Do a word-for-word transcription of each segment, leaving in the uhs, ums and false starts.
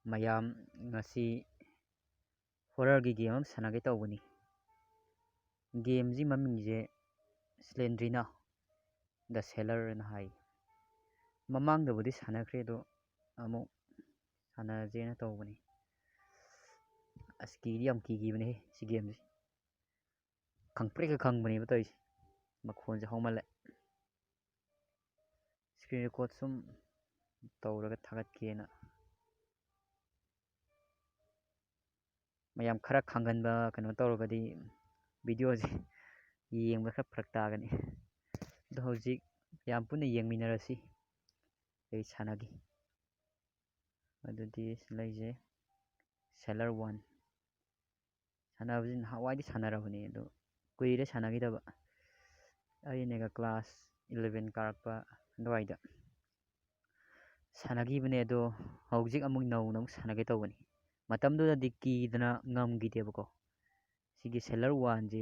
ꯃꯌꯥꯝ, ꯉꯁꯤ ꯍꯣꯔꯔꯒꯤ ꯒꯦꯝ ꯑꯃ ꯁꯥꯟꯅꯒꯦ ꯇꯧꯕꯅꯤ꯫ ꯒꯦꯝꯁꯤ ꯃꯃꯤꯡꯁꯦ ꯁ꯭ꯂꯦꯟꯗ꯭ꯔꯤꯅꯥ ꯗ ꯁꯦꯂꯔ ꯑꯅ ꯍꯥꯏ꯫ ꯃꯃꯥꯡꯗꯕꯨꯗꯤ ꯁꯥꯟꯅꯈ꯭ꯔꯦ, ꯑꯗꯣ ꯑꯃꯨꯛ ꯁꯥꯟꯅꯁꯦꯅ ꯇꯧꯕꯅꯤ꯫ ꯑꯁ, ꯀꯤꯗꯤ ꯌꯥꯝ ꯀꯤꯈꯤꯕꯅꯦꯍꯦ ꯁꯤ ꯒꯦꯝꯁꯤ꯫ ꯈꯪꯄ꯭ꯔꯦꯛꯀ ꯈꯪꯕꯅꯦꯕ ꯇꯧꯔꯤꯁꯦ꯫ ꯃꯈꯣꯟꯁꯦ ꯍꯧꯃꯜꯂꯦ꯫ ꯁ꯭ꯀ꯭ꯔꯤꯟ ꯔꯦꯀꯣꯔꯗ ꯁꯨꯝ ꯇꯧꯔꯒ ꯊꯥꯒꯠꯀꯦꯅ꯫ ꯃꯌꯥꯝ ꯈꯔ ꯈꯪꯒꯟꯕ ꯀꯩꯅꯣ ꯇꯧꯔꯒꯗꯤ ꯚꯤꯗꯤꯑꯣꯁꯦ ꯌꯦꯡꯕ ꯈꯔ ꯐꯔꯛ ꯇꯥꯒꯅꯤ꯫ ꯑꯗꯣ ꯍꯧꯖꯤꯛ ꯃꯌꯥꯝ ꯄꯨꯟꯅ ꯌꯦꯡꯃꯤꯟꯅꯔꯁꯤ꯫ ꯑꯩ ꯁꯥꯟꯅꯒꯦ꯫ ꯑꯗꯨꯗꯤ ꯁꯤ ꯂꯩꯖꯦ, ꯁꯦꯂꯔ ꯋꯥꯟ꯫ ꯁꯥꯟꯅꯕꯁꯤ ꯅꯍꯥꯟꯋꯥꯏꯗꯤ ꯁꯥꯟꯅꯔꯕꯅꯤ, ꯑꯗꯣ ꯀꯨꯏꯔꯦ ꯁꯥꯟꯅꯈꯤꯗꯕ꯫ ꯑꯩꯅꯒ ꯀ꯭ꯂꯥꯁ ꯏꯂꯚꯦꯟ ꯀꯥꯔꯛꯄ ꯑꯗꯨꯋꯥꯏꯗ ꯁꯥꯟꯅꯈꯤꯕꯅꯦ, ꯑꯗꯣ ꯍꯧꯖꯤꯛ ꯑꯃꯨꯛ ꯅꯧꯅ ꯑꯃꯨꯛ ꯁꯥꯟꯅꯒꯦ ꯇꯧꯕꯅꯤ꯫ ꯃꯇꯝꯗꯨꯗꯗꯤ ꯀꯤꯗꯅ ꯉꯝꯈꯤꯗꯦꯕꯀꯣ꯫ ꯁꯤꯒꯤ ꯁꯦꯂꯔ ꯋꯥꯟꯁꯦ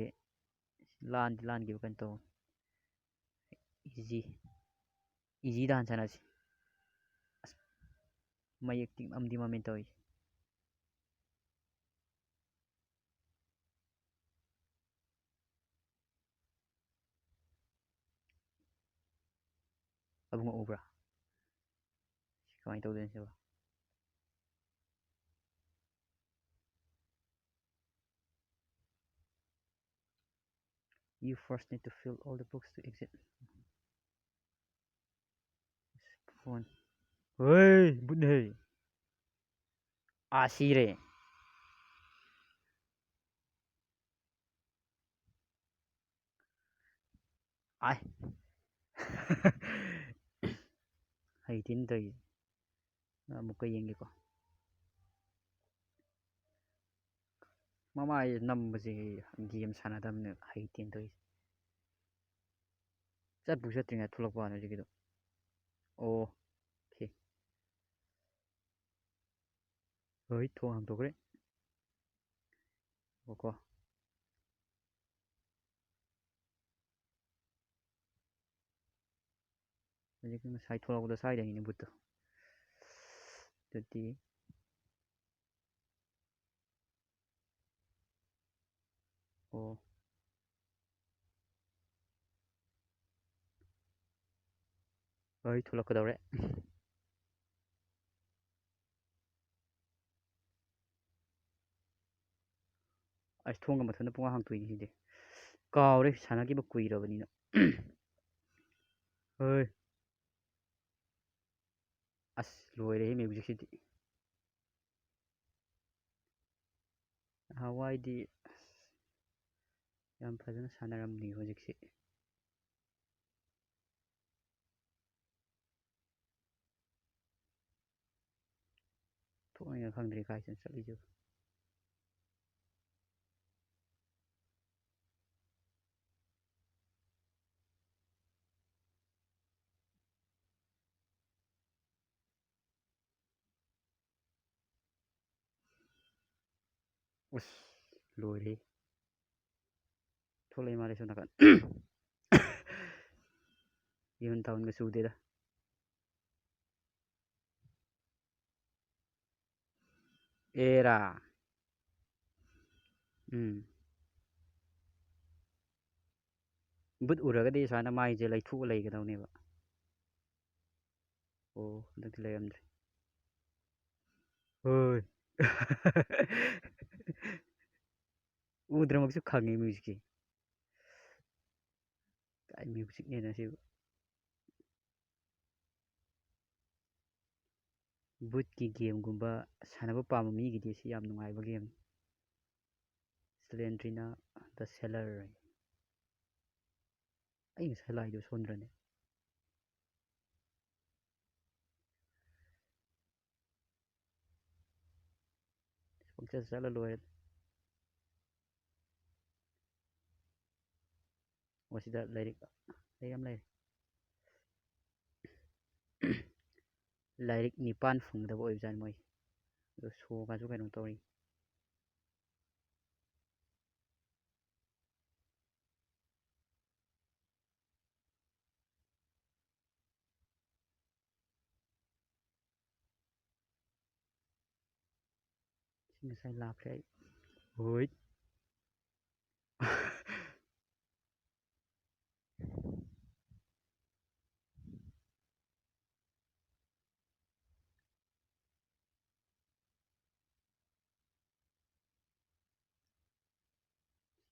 ꯂꯥꯟꯗꯤ ꯂꯥꯟꯈꯤꯕ ꯀꯩꯅꯣ ꯇꯧꯕꯅꯤ꯫ ꯏꯖꯤ, ꯏꯖꯤꯗ ꯍꯥꯟꯅ ꯁꯥꯟꯅꯁꯤ꯫ ꯑꯁ, ꯃꯌꯦꯛꯇꯤ ꯃꯝꯗꯤ ꯃꯝꯃꯦ ꯇꯧꯔꯤꯁꯦ꯫ ꯑꯕꯨꯡꯉꯣ ꯎꯕ꯭ꯔꯥ? ꯁꯤ ꯀꯃꯥꯏꯅ ꯇꯧꯗꯣꯏꯅꯣ ꯁꯤꯕꯣ? You first need to fill all the books to exit. Phone. ꯍꯣꯏ, ꯕꯨꯠꯅꯦ꯫ ꯑꯥ, ꯁꯤꯔꯦ꯫ ꯑꯥꯏ꯫ ꯍꯩꯇꯦꯅꯦ ꯇꯧꯔꯤꯁꯦ꯫ ꯑꯃꯨꯛꯀ ꯌꯦꯡꯒꯦꯀꯣ꯫ ꯃꯃꯥꯏ ꯅꯝꯕꯁꯦ ꯒꯦꯝ ꯁꯥꯟꯅꯗꯕꯅꯤꯅ ꯍꯩꯇꯦꯅꯦ ꯇꯧꯔꯤꯁꯦ꯫ ꯆꯠꯄꯨ ꯆꯠꯇ꯭ꯔꯤꯉꯩ ꯊꯣꯛꯂꯛꯄ ꯋꯥꯅꯤ ꯍꯧꯖꯤꯛꯀꯤꯗꯣ꯫ ꯑꯣ ꯀꯦ꯫ ꯍꯣꯏ, ꯊꯣꯡ ꯍꯥꯡꯗꯣꯛꯈ꯭ꯔꯦ꯫ ꯉꯥꯏꯈꯣꯀꯣ꯫ ꯍꯧꯖꯤꯛꯀꯤ ꯉꯁꯥꯏ ꯊꯣꯛꯂꯛꯄꯗꯣ ꯁ꯭ꯋꯥꯏꯗꯅꯤꯅꯦ ꯕꯨꯠꯇꯣ꯫ ꯑꯗꯨꯗꯤ ꯑꯣ꯫ ꯍꯣꯏ, ꯊꯣꯛꯂꯛꯀꯗꯧꯔꯦ꯫ ꯑꯁ, ꯊꯣꯡꯒ ꯃꯊꯟꯇ ꯄꯨꯡꯍꯥꯡ ꯍꯥꯡꯇꯣꯛꯏꯅꯤ ꯁꯤꯗꯤ꯫ ꯀꯥꯎꯔꯦ, ꯁꯥꯟꯅꯈꯤꯕ ꯀꯨꯏꯔꯕꯅꯤꯅ꯫ ꯍꯣꯏ꯫ ꯑꯁ, ꯂꯣꯏꯔꯦꯍꯦ ꯃ꯭ꯌꯨꯖꯤꯛꯁꯤꯗꯤ꯫ ꯅꯍꯥꯟꯋꯥꯏꯗꯤ ꯑꯁ, ꯌꯥꯝ ꯐꯖꯅ ꯁꯥꯟꯅꯔꯝꯅꯤ ꯍꯧꯖꯤꯛꯁꯤ꯫ ꯊꯣꯛꯅꯤꯡꯉ ꯈꯪꯗ꯭ꯔꯦ ꯀꯥꯏ ꯆꯠꯂꯤꯁꯤꯕꯣ꯫ ꯎꯁ, ꯂꯣꯏꯔꯦ꯫ ꯊꯣꯛꯂꯛꯏ ꯃꯥꯜꯂꯦ ꯁꯣꯝ ꯅꯥꯀꯟ꯫ ꯌꯨꯝ ꯇꯥꯎꯟꯒ ꯆꯨꯗꯦꯗ꯫ ꯑꯦꯔꯥ꯫ ꯎꯝ꯫ ꯕꯨꯠ ꯎꯔꯒꯗꯤ ꯁꯨꯃꯥꯏꯅ ꯃꯥꯏꯁꯦ ꯂꯩꯊꯣꯛꯑ ꯂꯩꯒꯗꯧꯅꯦꯕ꯫ ꯑꯣ, ꯍꯟꯗꯛꯇꯤ ꯂꯩꯔꯝꯗ꯭ꯔꯦ꯫ ꯍꯣꯏ꯫ ꯎꯗ꯭ꯔꯃꯛꯁꯨ ꯈꯪꯉꯤ ꯃ꯭ꯌꯨꯖꯤꯛꯁꯦ꯫ ꯀꯥꯏ ꯃ꯭ꯌꯨꯖꯤꯛꯅꯦꯅ ꯁꯤꯕꯨ꯫ ꯕꯨꯠꯀꯤ ꯒꯦꯝꯒꯨꯝꯕ ꯁꯥꯟꯅꯕ ꯄꯥꯝꯕ ꯃꯤꯒꯤꯗꯤ ꯁꯤ ꯌꯥꯝ ꯅꯨꯡꯉꯥꯏꯕ ꯒꯦꯝꯅꯤ꯫ ꯁ꯭ꯂꯦꯟꯗ꯭ꯔꯤꯅ ꯗ ꯁꯦꯂꯔ꯫ ꯑꯩ ꯉꯁꯥꯏ ꯂꯥꯏꯗꯣ ꯁꯣꯟꯗ꯭ꯔꯅꯦ? ꯄꯪꯆꯠ ꯆꯠꯂ ꯂꯣꯏꯔꯦ꯫ ꯑꯣ, ꯁꯤꯗ ꯂꯥꯏꯔꯤꯛ, ꯂꯥꯏꯔꯤꯛ ꯑꯃ ꯂꯩꯔꯦ꯫ ꯂꯥꯏꯔꯤꯛ ꯅꯤꯄꯥꯟ ꯐꯪꯒꯗꯕ ꯑꯣꯏꯕꯖꯥꯠꯅꯤ ꯃꯣꯏ꯫ ꯑꯗꯣ ꯁꯣꯒꯁꯨ ꯀꯩꯅꯣ ꯇꯧꯔꯤ꯫ ꯁꯤ ꯉꯁꯥꯏ ꯂꯥꯛꯈ꯭ꯔꯦ ꯑꯩ꯫ ꯍꯣꯏ꯫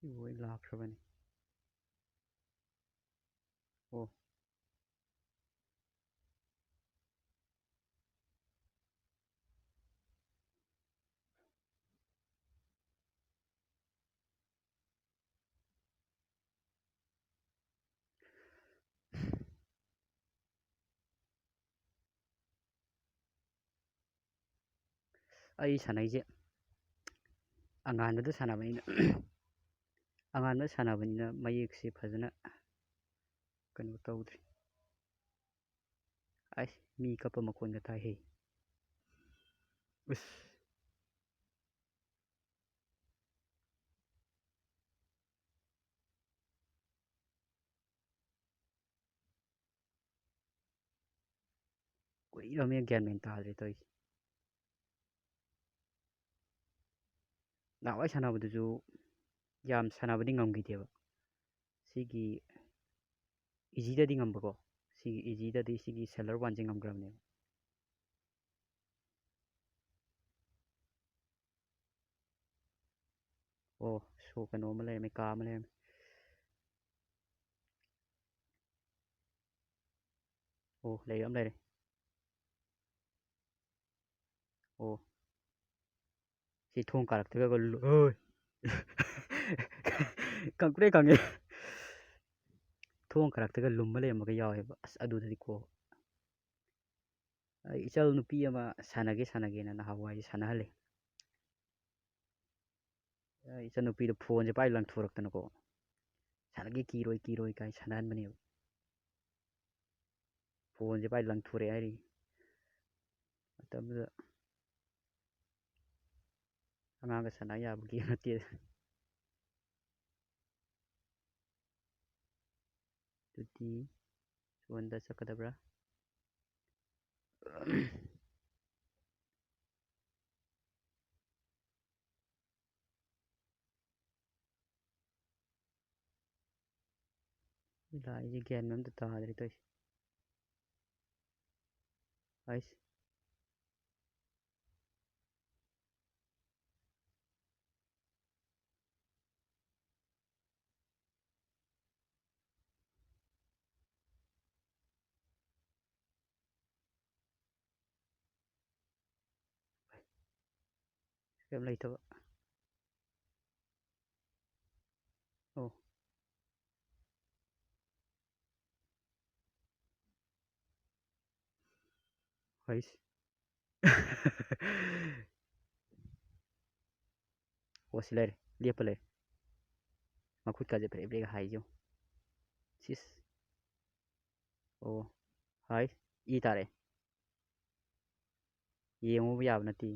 ꯁꯤꯕꯨ ꯂꯣꯏ ꯂꯥꯛꯈ꯭ꯔꯕꯅꯤ꯫ ꯑꯣ꯫ ꯑꯩ ꯁꯥꯟꯅꯩꯁꯦ ꯑꯉꯥꯟꯕꯗ ꯁꯥꯟꯅꯕꯅꯤꯅ, ꯑꯉꯥꯟꯕꯗ ꯁꯥꯟꯅꯕꯅꯤꯅ ꯃꯌꯦꯛꯁꯦ ꯐꯖꯅ ꯀꯩꯅꯣ ꯇꯧꯗ꯭ꯔꯤ꯫ ꯑꯩꯁ, ꯃꯤ ꯀꯞꯄ ꯃꯈꯣꯟꯒ ꯇꯥꯏꯍꯦ꯫ ꯎꯁ꯫ ꯀꯨꯏꯔꯕꯅꯦ ꯒ꯭ꯌꯥꯟ ꯃꯦꯟ ꯇꯥꯗ꯭ꯔꯦ ꯇꯧꯔꯤꯁꯦ꯫ ꯅꯍꯥꯟꯋꯥꯏ ꯁꯥꯟꯅꯕꯗꯨꯁꯨ ꯌꯥꯝ ꯁꯥꯟꯅꯕꯗꯤ ꯉꯝꯈꯤꯗꯦꯕ꯫ ꯁꯤꯒꯤ ꯏꯖꯤꯗꯗꯤ ꯉꯝꯕꯀꯣ꯫ ꯁꯤꯒꯤ ꯏꯖꯤꯗꯗꯤ ꯁꯤꯒꯤ ꯁꯦꯂꯔ ꯋꯥꯟꯁꯦ ꯉꯝꯈ꯭ꯔꯕꯅꯦꯕ꯫ ꯑꯣ, ꯁꯣ ꯀꯩꯅꯣ ꯑꯃ ꯂꯩꯔꯝꯃꯦ, ꯀꯥ ꯑꯃ ꯂꯩꯔꯝꯃꯦ꯫ ꯑꯣ, ꯂꯩꯔꯦ, ꯑꯃ ꯂꯩꯔꯦ꯫ ꯑꯣ꯫ ꯁꯤ ꯊꯣꯡ ꯀꯥꯔꯛꯇꯒ ꯂꯨ-, ꯑꯣꯏ꯫ ꯈꯪꯄ꯭ꯔꯦꯛ ꯈꯪꯉꯦ꯫ ꯊꯣꯡ ꯀꯥꯔꯛꯇꯒ ꯂꯨꯝꯃ ꯂꯩꯔꯝꯕꯒ ꯌꯥꯎꯋꯦꯕ꯫ ꯑꯁ, ꯑꯗꯨꯗꯗꯤ ꯀꯣ꯫ ꯑꯩ ꯏꯆꯜ ꯅꯨꯄꯤ ꯑꯃ ꯁꯥꯟꯅꯒꯦ ꯁꯥꯟꯅꯒꯦꯅ ꯅꯍꯥꯟꯋꯥꯏ ꯁꯥꯟꯅꯍꯜꯂꯦ꯫ ꯑꯩ ꯏꯆꯟꯅꯨꯄꯤꯗꯣ ꯐꯣꯟꯁꯦ ꯄꯥꯏ ꯂꯪꯊꯣꯔꯛꯇꯅꯀꯣ, "ꯁꯥꯟꯅꯒꯦ, ꯀꯤꯔꯣꯏ, ꯀꯤꯔꯣꯏ" ꯀꯥꯏ ꯁꯥꯟꯅꯍꯟꯕꯅꯦꯕ꯫ ꯐꯣꯟꯁꯦ ꯄꯥꯏ ꯂꯪꯊꯣꯔꯛꯑꯦ ꯍꯥꯏꯔꯤ꯫ ꯃꯇꯝꯗꯨꯗ ꯑꯉꯥꯡꯒ ꯁꯥꯟꯅ ꯌꯥꯕ ꯒꯦꯝ ꯅꯠꯇꯦ꯫ ꯑꯗꯨꯗꯤ ꯁꯣꯝꯗ ꯆꯠꯀꯗꯕ꯭ꯔꯥ? ꯂꯥꯛꯏꯁꯦ ꯒ꯭ꯌꯥꯟ ꯑꯝꯇ ꯇꯥꯗ꯭ꯔꯦ ꯇꯧꯔꯤꯁꯦ꯫ ꯑꯩꯁ꯫ ꯀꯩꯝ ꯂꯩꯇꯕ꯫ ꯑꯣ꯫ ꯍꯩꯁ꯫ ꯑꯣ, ꯁꯤ ꯂꯩꯔꯦ꯫ ꯂꯦꯞꯄ ꯂꯩꯔꯦ꯫ ꯃꯈꯨꯠꯀꯥꯁꯦ ꯐ꯭ꯔꯦꯛ ꯐ꯭ꯔꯦꯛ ꯍꯥꯏꯁꯦ ꯌꯦꯡꯉꯨ꯫ ꯁꯤꯁ꯫ ꯑꯣ꯫ ꯍꯥꯏ꯫ ꯏ ꯇꯥꯔꯦ꯫ ꯌꯦꯡꯉꯨꯕ ꯌꯥꯕ ꯅꯠꯇꯦ꯫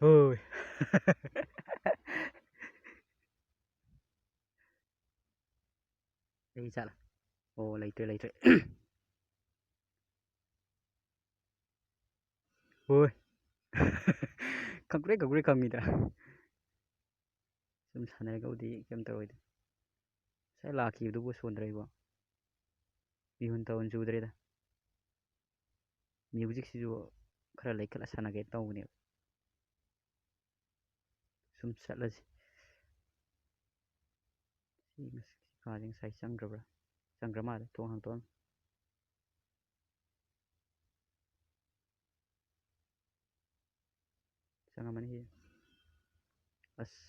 ꯍꯣꯏ꯫ ꯂꯩ ꯖꯥꯠꯂꯥ? ꯑꯣ, ꯂꯩꯇ꯭ꯔꯦ, ꯂꯩꯇ꯭ꯔꯦ꯫ ꯍꯣꯏ꯫ ꯈꯪꯄ꯭ꯔꯦꯛ ꯈꯪꯄ꯭ꯔꯦꯛ ꯈꯪꯉꯤꯗ꯫ ꯁꯨꯝ ꯁꯥꯟꯅꯔꯒꯕꯨꯗꯤ ꯀꯩꯝ ꯇꯧꯔꯣꯏꯗ꯫ ꯉꯁꯥꯏ ꯂꯥꯛꯈꯤꯕꯗꯨꯕꯨ ꯁꯣꯟꯗ꯭ꯔ ꯏꯕꯣ? ꯃꯤꯍꯨꯟ ꯇꯥꯍꯨꯟ ꯆꯨꯗ꯭ꯔꯦꯗ꯫ ꯃ꯭ꯌꯨꯖꯤꯛꯁꯤꯁꯨ ꯈꯔ ꯂꯩꯈꯠꯂ ꯁꯥꯟꯅꯒꯦ ꯇꯧꯕꯅꯦꯕ꯫ ꯁꯨꯝ ꯆꯠꯂꯁꯤ꯫ ꯁꯤ ꯉꯁꯤ ꯀꯥꯁꯦ ꯉꯁꯥꯏ ꯆꯪꯈ꯭ꯔꯕ꯭ꯔꯥ? ꯆꯪꯈ꯭ꯔ ꯃꯥꯜꯂꯦ꯫ ꯊꯣꯡ ꯍꯥꯡꯇꯣꯛꯑꯝꯃꯦ꯫ ꯆꯪꯉꯝꯃꯅꯤ ꯁꯤ꯫ ꯑꯁ꯫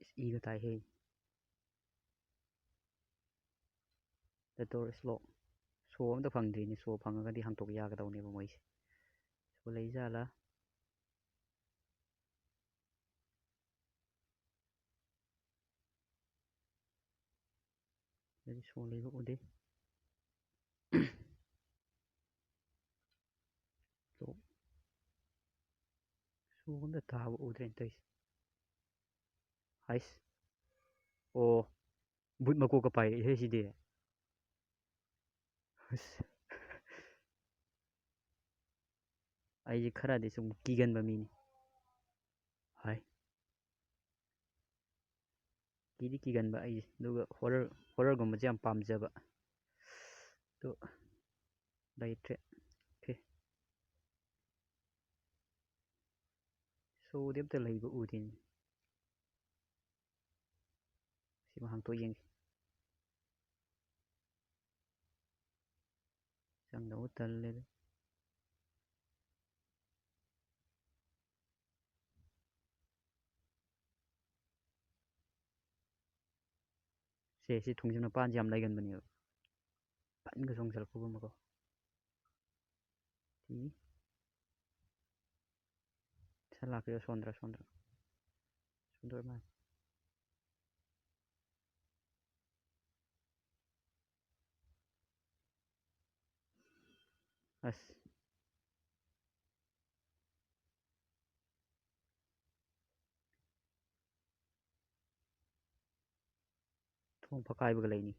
ꯏꯁ, ꯏꯒ ꯇꯥꯏꯍꯦ꯫ The door is locked. ꯁꯣ ꯑꯝꯇ ꯐꯪꯗ꯭ꯔꯤꯅꯦ꯫ ꯁꯣ ꯐꯪꯉꯒꯗꯤ ꯍꯥꯡꯇꯣꯛ ꯌꯥꯒꯗꯧꯅꯦꯕ ꯃꯣꯏꯁꯦ꯫ ꯁꯣ ꯂꯩꯖꯥꯠꯂꯥ? ꯑꯗꯨꯗꯤ ꯁꯣ ꯂꯩꯕ ꯎꯗꯦ꯫ ꯁꯣ, ꯁꯣ ꯑꯝꯇ ꯇꯥꯕ ꯎꯗ꯭ꯔꯦꯅꯦ ꯇꯧꯔꯤꯁꯦ꯫ ꯍꯥꯏꯁ꯫ ꯑꯣ, ꯕꯨꯠ ꯃꯀꯣꯛꯀ ꯄꯥꯏꯔꯛꯏꯍꯦ ꯁꯤꯗꯤ꯫ ꯑꯁ꯫ ꯑꯩꯁꯦ ꯈꯔꯗꯤ ꯁꯨꯝ ꯀꯤꯒꯟꯕ ꯃꯤꯅꯤ꯫ ꯍꯥꯏ꯫ ꯀꯤꯗꯤ ꯀꯤꯒꯟꯕ ꯑꯩꯁꯦ, ꯑꯗꯨꯒ horror, horrorꯒꯨꯝꯕꯁꯦ ꯌꯥꯝ ꯄꯥꯝꯖꯕ꯫ ꯑꯗꯨ ꯂꯩꯇ꯭ꯔꯦ꯫ Okay꯫ ꯁꯣꯗꯤ ꯑꯝꯇ ꯂꯩꯕ ꯎꯗꯦꯅꯦ꯫ ꯁꯤꯃ ꯍꯥꯡꯇꯣꯛ ꯌꯦꯡꯒꯦ꯫ ꯆꯪꯗꯧꯕ ꯇꯜꯂꯦꯗ꯫ ꯁꯦ, ꯁꯤ ꯊꯣꯡꯖꯤꯟ ꯃꯄꯥꯟꯁꯦ ꯌꯥꯝ ꯂꯩꯒꯟꯕꯅꯦꯕ꯫ ꯐꯟꯒ ꯆꯣꯡꯁꯤꯜꯂꯛꯄꯒꯨꯝꯕꯀꯣ꯫ ꯁꯤ ꯁꯠ ꯂꯥꯛꯀꯦ, ꯁꯣꯟꯗ꯭ꯔꯥ, ꯁꯣꯟꯗ꯭ꯔꯥ꯫ ꯁꯣꯟꯗ꯭ꯔ ꯃꯥꯜꯂꯦ꯫ ꯑꯁ꯫ ꯊꯣꯡ ꯐꯛꯀꯥꯏꯕꯒ ꯂꯩꯅꯤ꯫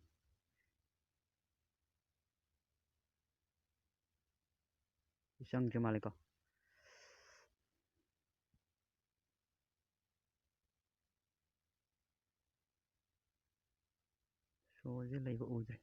ꯆꯪꯗ꯭ꯔꯤ ꯃꯥꯜꯂꯦꯀꯣ꯫ ꯁꯣꯁꯦ ꯂꯩꯕ ꯎꯗ꯭ꯔꯦ꯫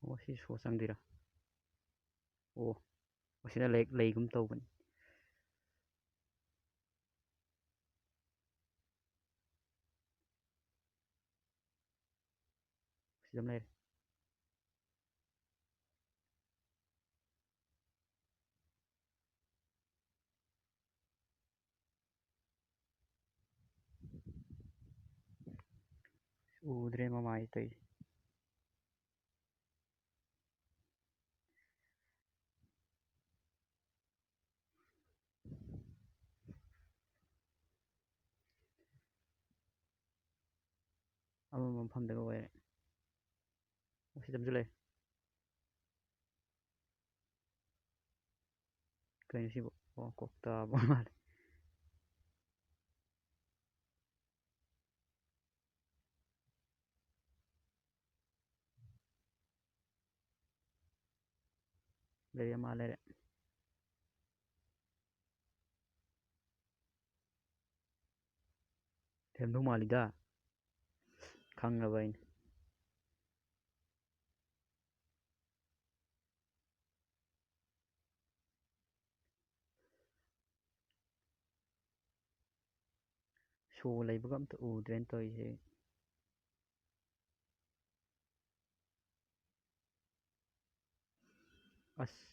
ꯑꯣ, ꯁꯤ ꯁꯣ ꯆꯪꯗꯣꯏꯔꯥ? ꯑꯣ, ꯑꯁꯤꯗ ꯂꯩ-, ꯂꯩꯒꯨꯝ ꯇꯧꯕꯅꯤ꯫ ꯁꯤꯗ ꯑꯃ ꯂꯩꯔꯦ꯫ ꯎꯗ꯭ꯔꯦ ꯃꯃꯥꯏ ꯇꯧꯔꯤꯁꯦ꯫ ꯑꯃꯝꯕ ꯃꯐꯝꯗꯒ ꯑꯣꯏꯔꯦ꯫ ꯁꯤꯗ ꯑꯃꯁꯨ ꯂꯩ꯫ ꯀꯩꯅꯣ ꯁꯤꯕꯨ? ꯑꯣ, ꯀꯣꯛ ꯇꯥꯕ ꯃꯥꯜꯂꯦ꯫ ꯂꯩꯔꯦ, ꯑꯃ ꯂꯩꯔꯦ꯫ ꯂꯩꯔꯝꯗꯧ ꯃꯥꯜꯂꯤꯗ꯫ ꯈꯪꯉꯕ ꯑꯩꯅ꯫ ꯁꯣ ꯂꯩꯕꯒ ꯑꯝꯇ ꯎꯗ꯭ꯔꯦꯅ ꯇꯧꯔꯤꯁꯦ꯫ ꯑꯁ꯫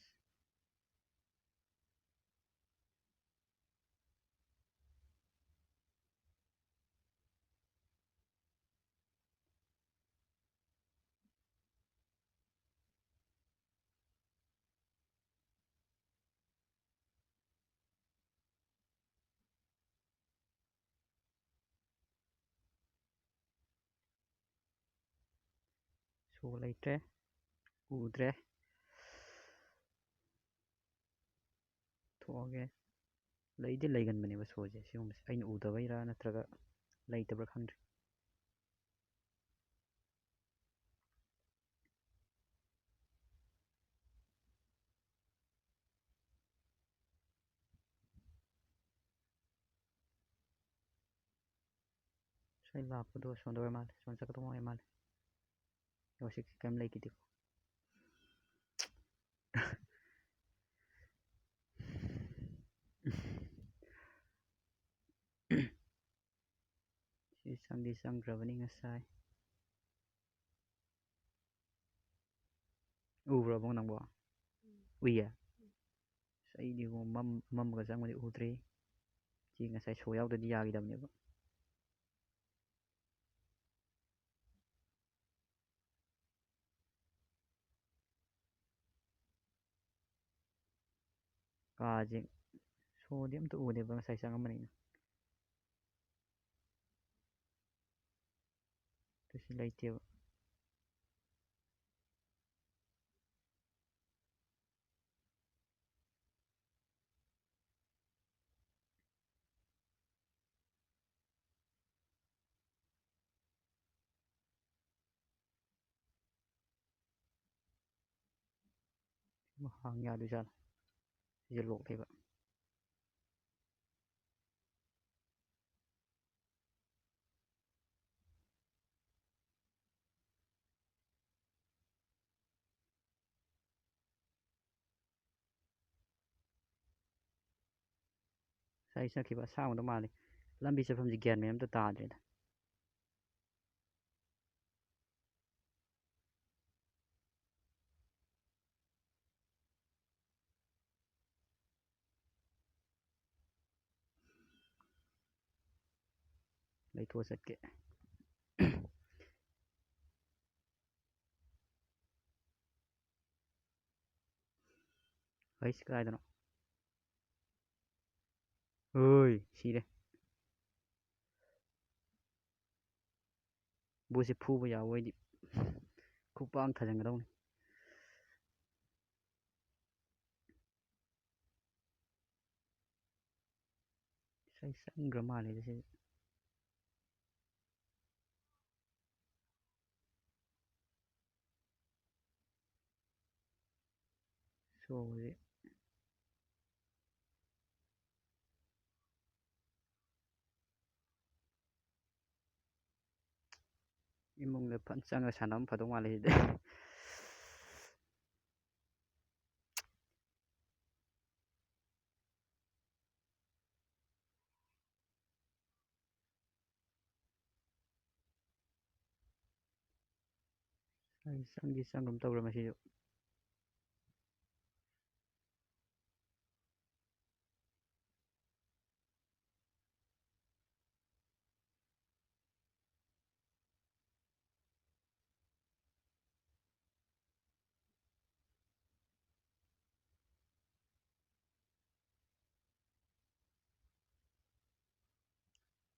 ꯁꯣ ꯂꯩꯇ꯭ꯔꯦ, ꯎꯗ꯭ꯔꯦ꯫ ꯊꯣꯛꯑꯒꯦ꯫ ꯂꯩꯗꯤ ꯂꯩꯒꯟꯕꯅꯦꯕ ꯁꯣꯁꯦ, ꯁꯤꯒꯨꯝꯕꯁꯦ꯫ ꯑꯩꯅ ꯎꯗꯕꯩꯔꯥ ꯅꯠꯇ꯭ꯔꯒ ꯂꯩꯇꯕ꯭ꯔꯥ ꯈꯪꯗ꯭ꯔꯦ꯫ ꯉꯁꯥꯏ ꯂꯥꯛꯄꯗꯣ ꯑꯁꯣꯝꯗ ꯑꯣꯏꯔ ꯃꯥꯜꯂꯦ, ꯑꯁꯣꯝ ꯆꯠꯀꯗꯧ ꯑꯣꯏꯔ ꯃꯥꯜꯂꯦ꯫ ꯍꯧꯖꯤꯛ ꯀꯩꯝ ꯂꯩꯈꯤꯗꯦꯀꯣ꯫ ꯁꯤ ꯆꯪꯗꯤ ꯆꯪꯈ꯭ꯔꯕꯅꯤ ꯉꯁꯥꯏ꯫ ꯎꯕ꯭ꯔꯣ ꯏꯕꯨꯡꯉꯣ ꯅꯪꯕꯣ? ꯎꯝ꯫ ꯎꯏꯌꯦ? ꯎꯝ꯫ ꯑꯁ, ꯑꯩꯗꯤ ꯏꯕꯨꯡꯉꯣ ꯃꯝ-, ꯃꯝꯃꯒ ꯆꯪꯕꯗꯤ ꯎꯗ꯭ꯔꯤ꯫ ꯁꯤ ꯉꯁꯥꯏ ꯁꯣ ꯌꯥꯎꯗ꯭ꯔꯗꯤ ꯌꯥꯈꯤꯗꯕꯅꯦꯕ꯫ ꯀꯥꯁꯦ ꯁꯣꯗꯤ ꯑꯝꯇ ꯎꯗꯦꯕ, ꯉꯁꯥꯏ ꯆꯪꯉꯝꯕꯅꯤꯅ꯫ ꯀꯩꯁꯨ ꯂꯩꯇꯦꯕ꯫ ꯍꯥꯡ ꯌꯥꯗꯣꯏꯖꯥꯠꯂꯣ? ꯁꯤꯁꯦ ꯂꯣꯛ ꯂꯩꯕ꯫ ꯉꯁꯥꯏ ꯆꯠꯈꯤꯕ ꯑꯁꯥꯡꯕꯗꯣ ꯃꯥꯜꯂꯤ꯫ ꯂꯝꯕꯤ ꯆꯠꯐꯝꯁꯦ ꯒ꯭ꯌꯥꯟ ꯃꯦꯟ ꯑꯝꯇ ꯇꯥꯗ꯭ꯔꯦꯗ꯫ ꯂꯩꯊꯣꯛꯑ ꯆꯠꯀꯦ꯫ ꯍꯩꯁ, ꯀꯗꯥꯏꯗꯅꯣ? ꯍꯣꯏ, ꯁꯤꯔꯦ꯫ ꯕꯣꯠꯁꯦ ꯐꯨꯕ ꯌꯥꯕ ꯑꯣꯏꯗꯤ ꯈꯨꯄꯥꯡ ꯊꯥꯖꯤꯟꯒꯗꯧꯅꯤ꯫ ꯉꯁꯥꯏ ꯆꯪꯈ꯭ꯔ ꯃꯥꯜꯂꯦꯗ ꯁꯤꯗꯤ꯫ ꯁꯣꯁꯦ꯫ ꯏꯃꯨꯡꯗ ꯐꯠ ꯆꯪꯉ ꯁꯥꯟꯅꯕ ꯐꯗꯧ ꯃꯥꯜꯂꯦ ꯁꯤꯗꯤ꯫ ꯑꯩ ꯆꯪꯗꯤ ꯆꯪꯒꯨꯝ ꯇꯧꯔꯦ ꯃꯁꯤꯁꯨ꯫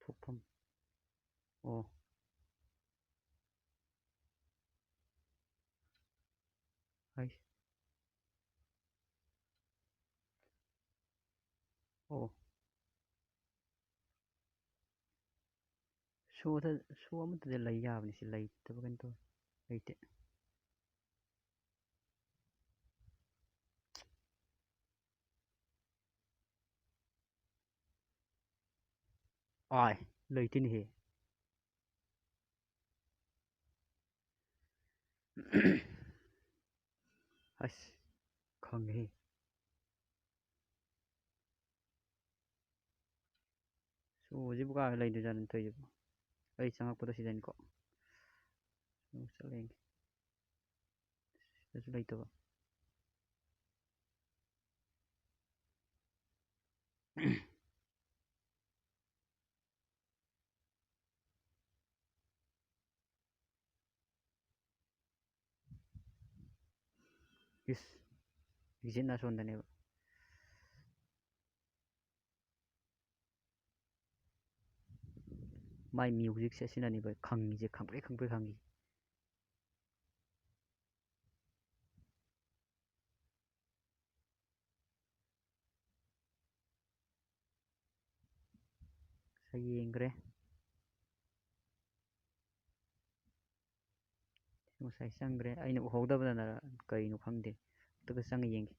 ꯊꯣꯛꯐꯝ꯫ ꯑꯣ꯫ ꯍꯥꯏ꯫ ꯑꯣ꯫ ꯁꯣꯗ, ꯁꯣ ꯑꯃꯠꯇꯗ ꯂꯩ ꯌꯥꯕꯅꯤ, ꯁꯤ ꯂꯩꯇꯕ ꯀꯩꯅꯣ ꯇꯧꯋꯦ꯫ ꯂꯩꯇꯦ꯫ ꯑꯥꯏ, ꯂꯩꯇꯦꯅꯦꯍꯦ꯫ ꯑꯁ, ꯈꯪꯉꯦꯍꯦ꯫ ꯁꯣꯁꯤꯕꯨ ꯀꯥꯏ ꯂꯩꯗꯣꯏꯖꯥꯠꯅꯣ ꯇꯧꯔꯤꯁꯤꯕꯣ? ꯑꯩ ꯆꯪꯉꯛꯄꯗ ꯁꯤꯗꯅꯤꯀꯣ꯫ ꯑꯃꯨꯛ ꯆꯠꯂ ꯌꯦꯡꯒꯦ꯫ ꯁꯤꯗꯁꯨ ꯂꯩꯇꯕ꯫ ꯏꯁ, ꯑꯦꯛꯖꯤꯠꯅ ꯑꯁꯣꯝꯗꯅꯦꯕ꯫ ꯃꯥꯏ ꯃ꯭ꯌꯨꯖꯤꯛꯁꯦ ꯑꯁꯤꯅꯅꯦꯕ ꯈꯪꯉꯤꯁꯦ, ꯈꯪꯄ꯭ꯔꯦꯛ ꯈꯪꯄ꯭ꯔꯦꯛ ꯈꯪꯉꯤ꯫ ꯉꯁꯥꯏ ꯌꯦꯡꯈ꯭ꯔꯦ꯫ ꯉꯁꯥꯏ ꯆꯪꯈ꯭ꯔꯦ꯫ ꯑꯩꯅ ꯎꯍꯧꯗꯕꯗꯅ ꯀꯩꯅꯣ ꯈꯪꯗꯦ꯫ ꯑꯝꯇꯒ ꯆꯪꯉ ꯌꯦꯡꯒꯦ꯫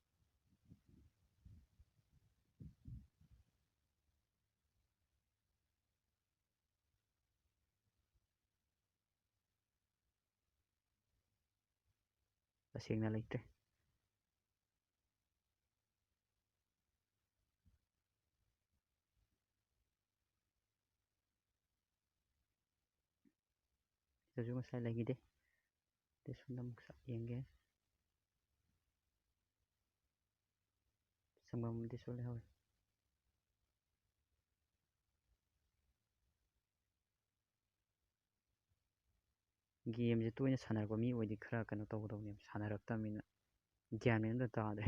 ꯇꯁꯦꯡꯅ ꯂꯩꯇ꯭ꯔꯦ꯫ ꯁꯤꯗꯁꯨ ꯉꯁꯥꯏ ꯂꯩꯈꯤꯗꯦ꯫ ꯑꯗꯩ ꯁꯣꯝꯗ ꯑꯃꯨꯛ ꯆꯞ ꯌꯦꯡꯒꯦ꯫ ꯁꯪꯒꯣꯝꯗꯤꯁꯨ ꯂꯩꯍꯧꯋꯤ꯫ ꯒꯦꯝꯁꯦ ꯇꯣꯏꯅ ꯁꯥꯟꯅꯔꯛꯄ ꯃꯤ ꯑꯣꯏꯗꯤ ꯈꯔ ꯀꯩꯅꯣ ꯇꯧꯒꯗꯧꯅꯦꯕ, ꯁꯥꯟꯅꯔꯛꯇꯕꯅꯤꯅ ꯒ꯭ꯌꯥꯟ ꯃꯦꯟ ꯑꯝꯇ ꯇꯥꯗ꯭ꯔꯦ꯫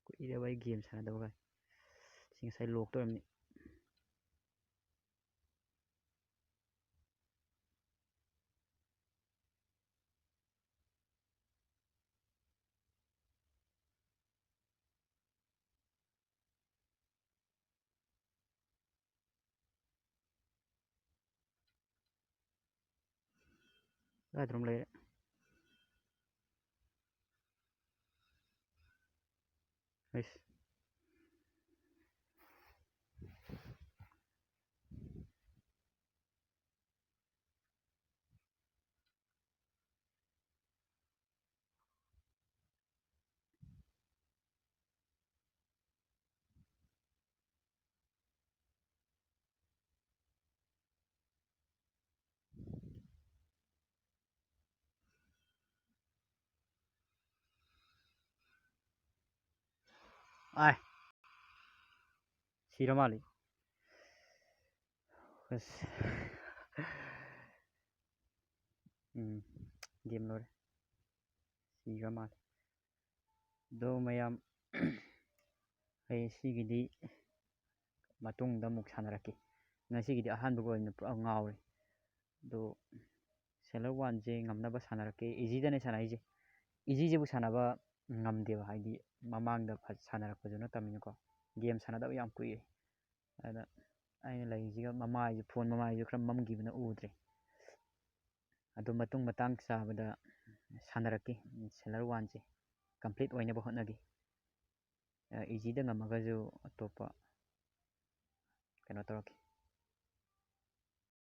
ꯀꯨꯏꯔꯦꯕ ꯑꯩ ꯒꯦꯝ ꯁꯥꯟꯅꯗꯕꯒ꯫ ꯁꯤ ꯉꯁꯥꯏ ꯂꯣꯛꯇ ꯑꯣꯏꯔꯝꯅꯤ꯫ ꯀꯗꯥꯏꯗꯅꯣꯝ ꯂꯩꯔꯦ꯫ ꯑꯩꯁ, ꯑꯥꯏ꯫ ꯁꯤꯔ ꯃꯥꯜꯂꯤ꯫ ꯑꯁ꯫ ꯎꯝ, game ꯂꯣꯏꯔꯦ꯫ ꯁꯤꯈ꯭ꯔ ꯃꯥꯜꯂꯦ꯫ ꯑꯗꯣ ꯃꯌꯥꯝ, ꯑꯩ ꯁꯤꯒꯤꯗꯤ ꯃꯇꯨꯡꯗ ꯑꯃꯨꯛ ꯁꯥꯟꯅꯔꯛꯀꯦ꯫ ꯉꯁꯤꯒꯤꯗꯤ ꯑꯍꯥꯟꯕꯒ ꯑꯣꯏꯅ ꯄꯨꯔꯥ ꯉꯥꯎꯔꯦ꯫ ꯑꯗꯣ Seller One ꯁꯦ ꯉꯝꯅꯕ ꯁꯥꯟꯅꯔꯛꯀꯦ꯫ Easy ꯗꯅꯦ ꯁꯥꯟꯅꯩꯁꯦ꯫ Easy ꯁꯤꯕꯨ ꯁꯥꯟꯅꯕ ꯉꯝꯗꯦꯕ, ꯍꯥꯏꯗꯤ ꯃꯃꯥꯡꯗ ꯐ-, ꯁꯥꯟꯅꯔꯛꯄꯁꯨ ꯅꯠꯇꯕꯅꯤꯅꯀꯣ꯫ Game ꯁꯥꯟꯅꯗꯕ ꯌꯥꯝ ꯀꯨꯏꯔꯦ꯫ ꯑꯗ ꯑꯩꯅ ꯂꯩꯔꯤꯁꯤꯒ ꯃꯃꯥꯏꯁꯦ, phone ꯃꯃꯥꯏꯁꯨ ꯈꯔ ꯃꯝꯈꯤꯕꯅ ꯎꯗ꯭ꯔꯦ꯫ ꯑꯗꯨ ꯃꯇꯨꯡ ꯃꯇꯥꯡ ꯆꯥꯕꯗ ꯁꯥꯟꯅꯔꯛꯀꯦ꯫ Seller One ꯁꯦ complete ꯑꯣꯏꯅꯕ ꯍꯣꯠꯅꯒꯦ꯫ ꯑ, Easy ꯗ ꯉꯝꯃꯒꯁꯨ ꯑꯇꯣꯞꯄ ꯀꯩꯅꯣ ꯇꯧꯔꯛꯀꯦ꯫